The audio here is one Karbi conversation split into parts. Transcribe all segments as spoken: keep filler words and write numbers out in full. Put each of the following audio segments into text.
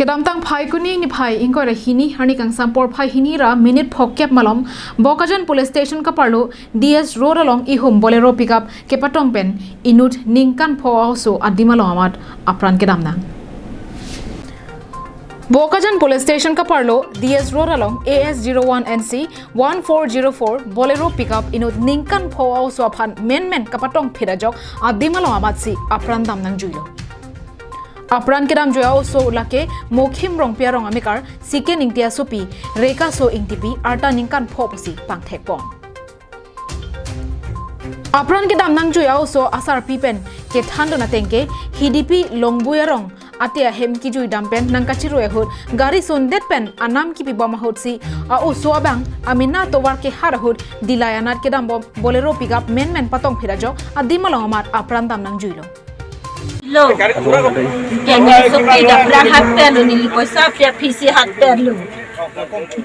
Kedamtang Phaikuni niphai ingkoi ra hini arni kangsam porphai hini ra minute phokep malom Bokajan Police Station kaparlo D S Road along ihum Bolero pickup kepatong pen inut ningkan pho a-oso adim along amat apran kedamnang. Bokajan Police Station kaparlo D S Road along A S zero one N C one four zero four Bolero pickup inut ningkan pho a-oso aphan menmen kapatong phit ajok adim along amatsi apran damnangjuilo. Apran kedamjui a-oso lake Mokhim Rongpi arong amekar Siken Ingti asopi Rekaso Ingtipi arta ningkan pho pusi pangthekpon. Apran kedamnangjui a-oso asarpi pen kethandun atengke Hidipi Longbui arong ate ahem kijuidam pen nangkachirui ahut gari sundet pen anam kipibom ahutsi a-oso abang amena tovar kehar ahut Dillai anat kedambom Bolero pickup menmen patong phit ajok adim along amat apran damnangjuilo. Lo. Ke neli sopi dapra hat pen lo, neli poisa aphi aphi si hat pen lo.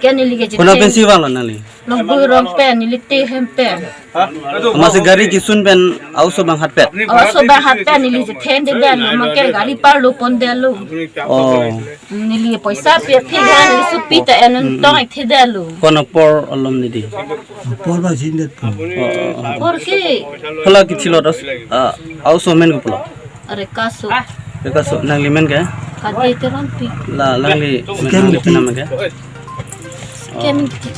Ke neli ke Kona pen si vanglo nangli? Longbui arong pen, neli te hem pen. Amatsi gari kisun pen a-oso abang hat pen? A-oso abang hat pen, neli je then de den lo, ma ke gari parlo pon de lo. Oh. Neli poisa aphi aphi ha, neli sopi ta en tong ek the de lo. Konapor alom neli? Apor ba jin det po. Oh. Apor ke. Hala kithi lo das, ah, a-oso amen kopilo? Rekaso. Rekaso, nangli men ke? Kade Teronpi. La, nangli Siken Ingti. Penam ke? Siken Ingti.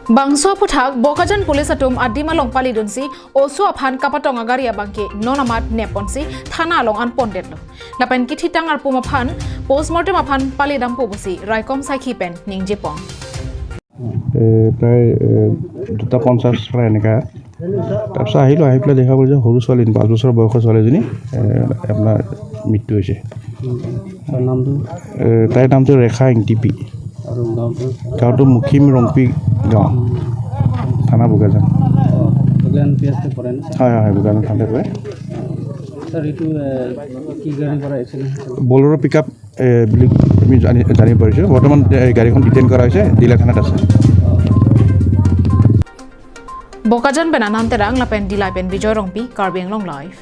Bangso aphuthak Bokajan Police atum adim along palidunsi oso aphan kapatong agari abangke non amat nepponsi thana along anpondetlo. Lapen kithitang arpum aphan postmortem aphan palidampo pusi raikom sakhi pen ningjepon. এ, প্ৰায়, এ, দুটা পঞ্চাশ প্ৰায় এনেকা। তাৰপিছত আহিলোঁ, আহি পেলাই দেখা গ'ল যে সৰু ছোৱালী, পাঁচ বছৰ বয়সৰ ছোৱালীজনী, এ, আপোনাৰ মৃত্যু হৈছে। তাৰ নামটো? এ, তাইৰ নামটো ৰেখা ইংটিপি। আৰু গাঁওটো? গাঁওটো মুখিম ৰংপি গাঁও, থানা বোকাজান। অ, এইটো এন পি এছ তে পৰে ন? হয়, হয়, হয়, বোকাজান থানাতে পৰে। ছাৰ, এইটো, এ, কি গাড়ীৰ পৰা এক্সিডেণ্ট হৈছে? বলেৰ' পিক আপ এ, বুলি আমি জানি, জানিব পাৰিছোঁ। বৰ্তমান, এ, গাড়ীখন ডিটেইন কৰা হৈছে, ডিলাই থানাত আছে। Bokajan pen Anand Terang lapen Dillai pen Bijoy Rongpi, Karbi Anglong Live.